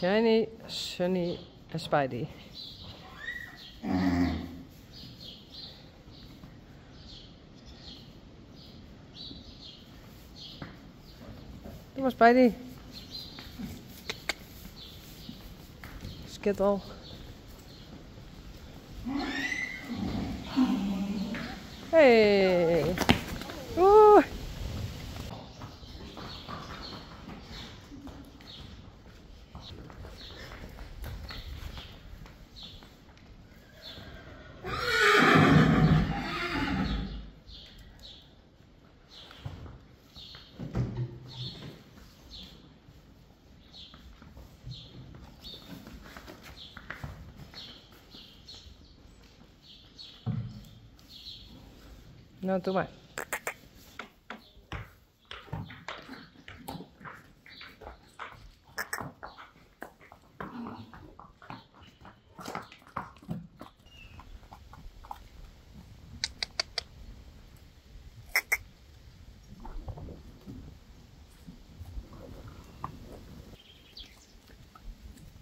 Shiny, Sunny en Spidey. Doe maar, Spidey. Skittle. Hey. Oeh. Nou, doe maar.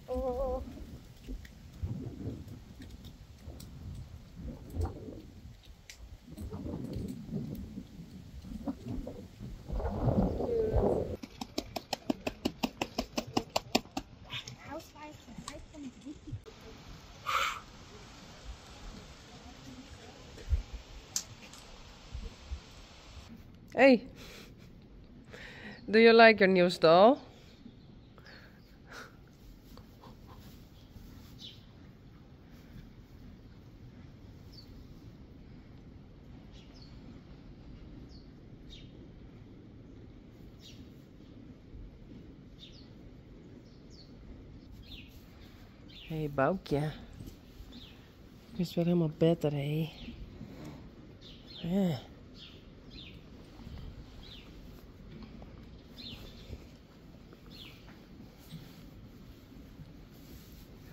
Oh. Hey, do you like your new stall? Hey Boukje. Het is weer helemaal beter, hè? Ja.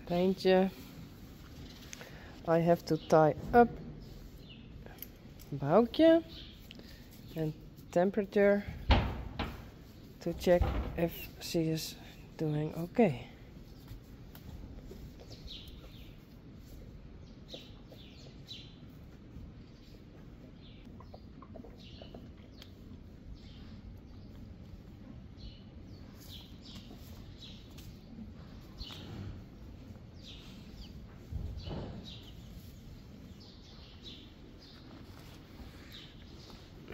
Rijntje. I have to tie up Boukje and temperature to check if she is doing okay.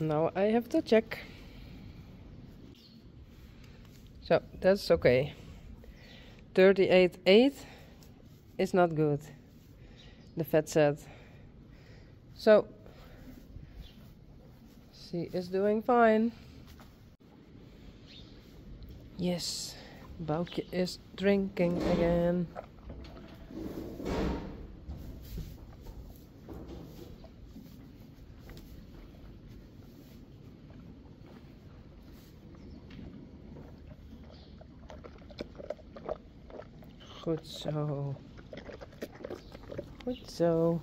Now I have to check. So that's okay. 38.8 is not good, the vet said. So she is doing fine. Yes, Boukje is drinking again. Goed zo. Goed zo.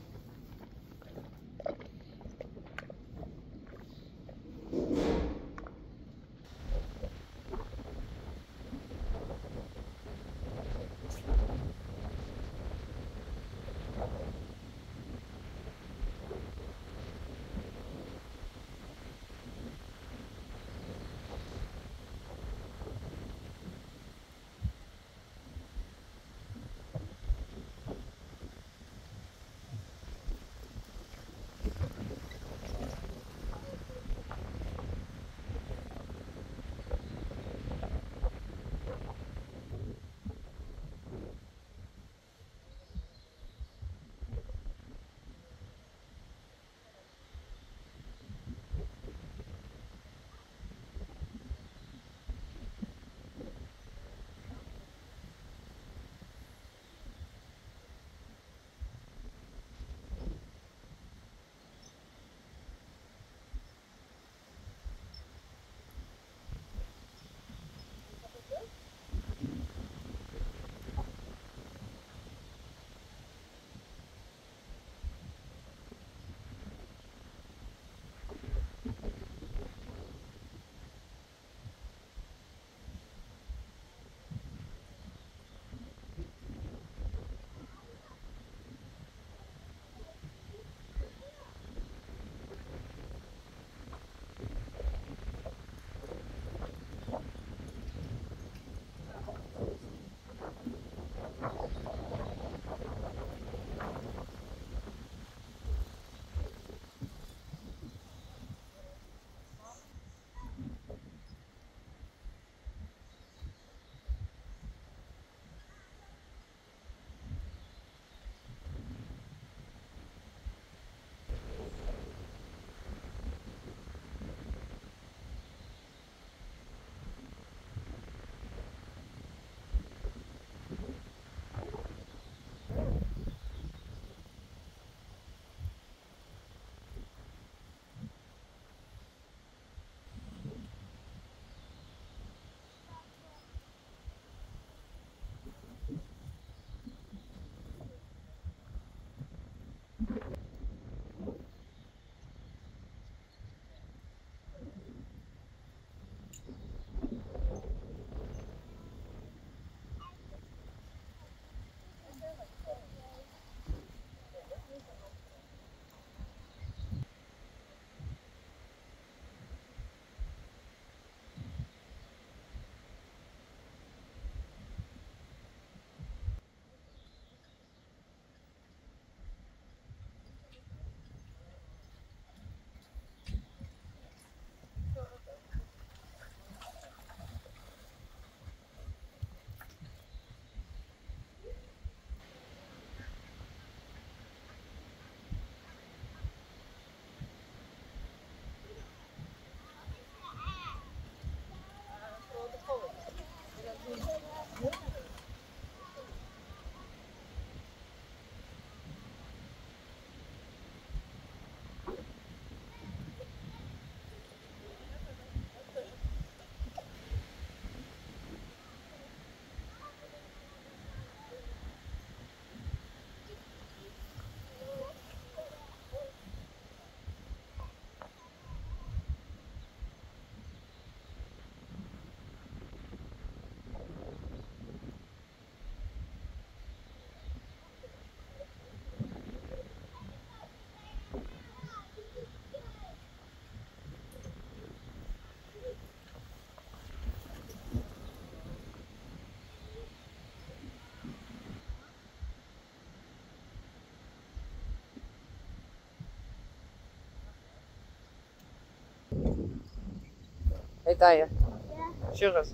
Hey Tije. Ja. Sjoch ris.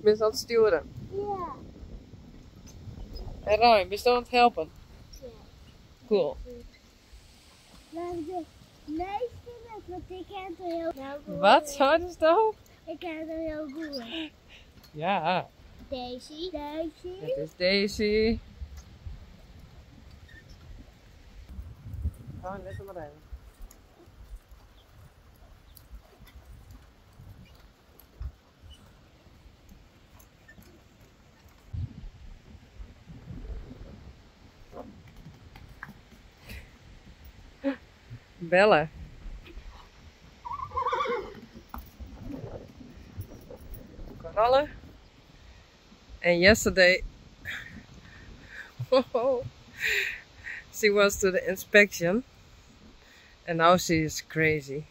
Bist oan it stjoeren? Ja. En Roy, bist oan it helpen? Ja. Cool. Maar de meeste net, want ik ken het heel goed. Wat zeidest do? Ik ken het heel goed. Ja. Daisy. Daisy. Dit is Daisy. Oh, let hem maar even. Bellen. Korallen. And yesterday, she was to the inspection, and now she is crazy.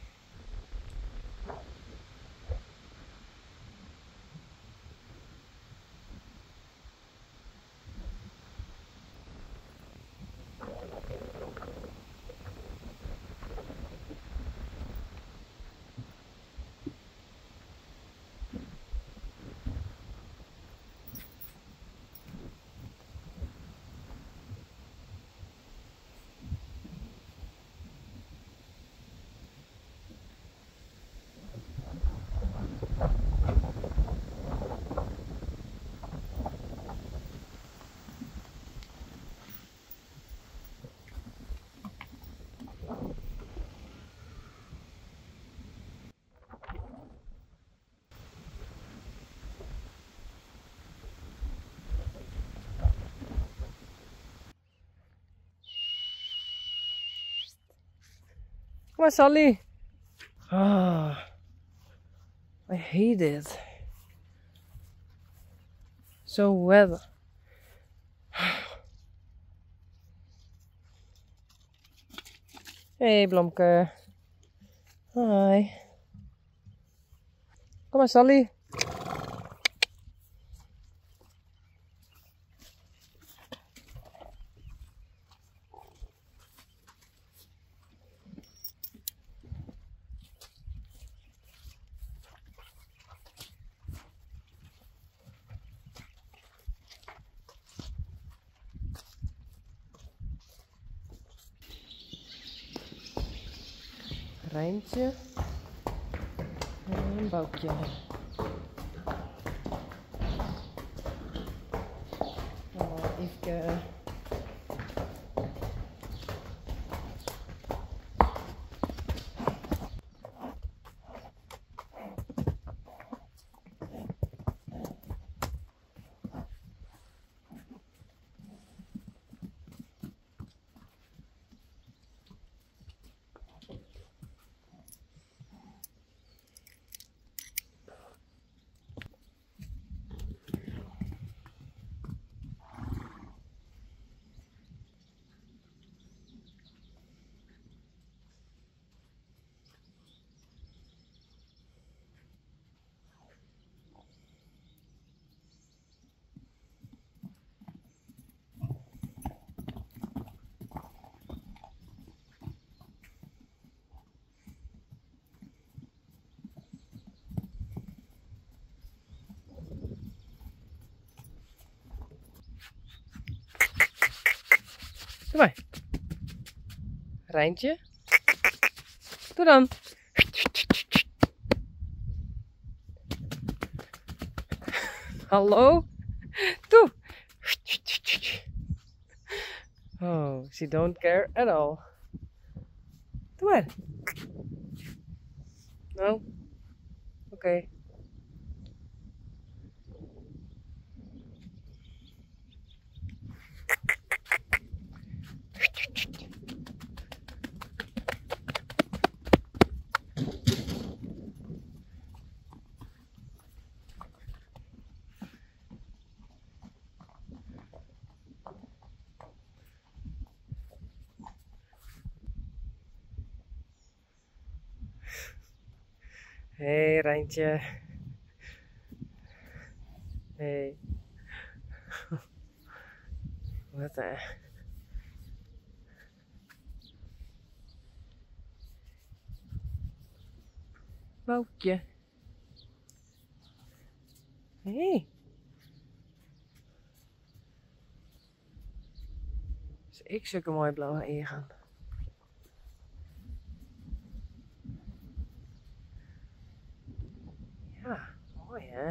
Kom maar, Sally. Ah, I hate it. So wet. Hey, Blomke. Hi. Kom maar, Sally. Rijntje en een Boukje. Oh, Yfke. Kom maar. Rijntje. Doe dan. Hallo. Doe. Oh, she don't care at all. Doe maar. No? Oké. Hey Rijntje. Hey. Wat hè? Boukje. Hey. Is ek sulke moaie blauwe eagen. Ja, moai hè?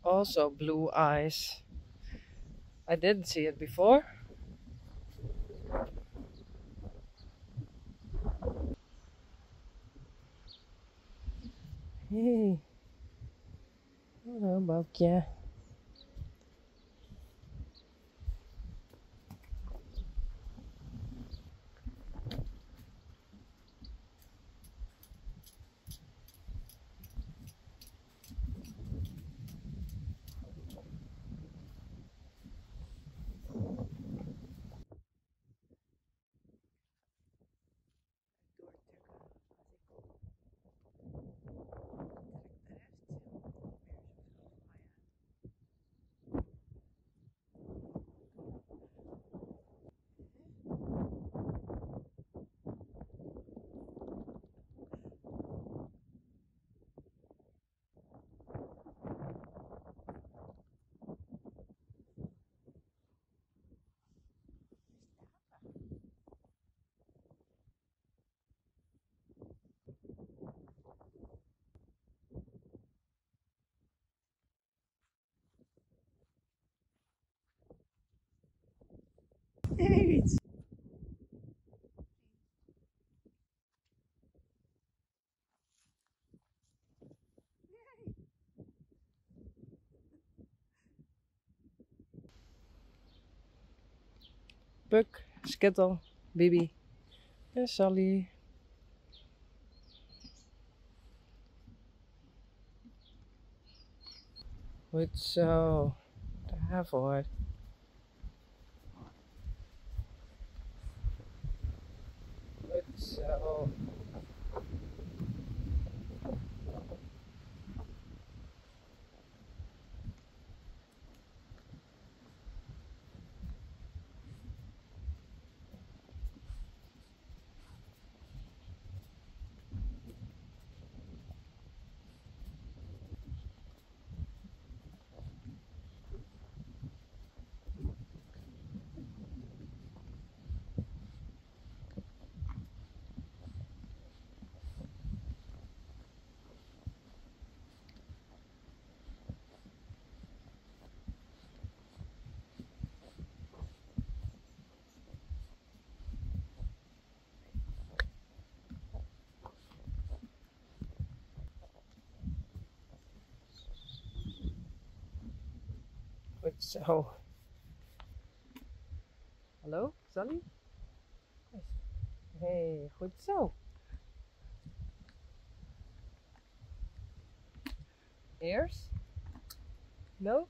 Also blue eyes. I didn't see it before. Hey. Hallo Boukje. Hey. Puk, Skittle, Bibi en Sally. Goed zo. Daarvoor. Goed zo. Goed zo. Hallo, Sally? Hey, goed zo. Ears? No?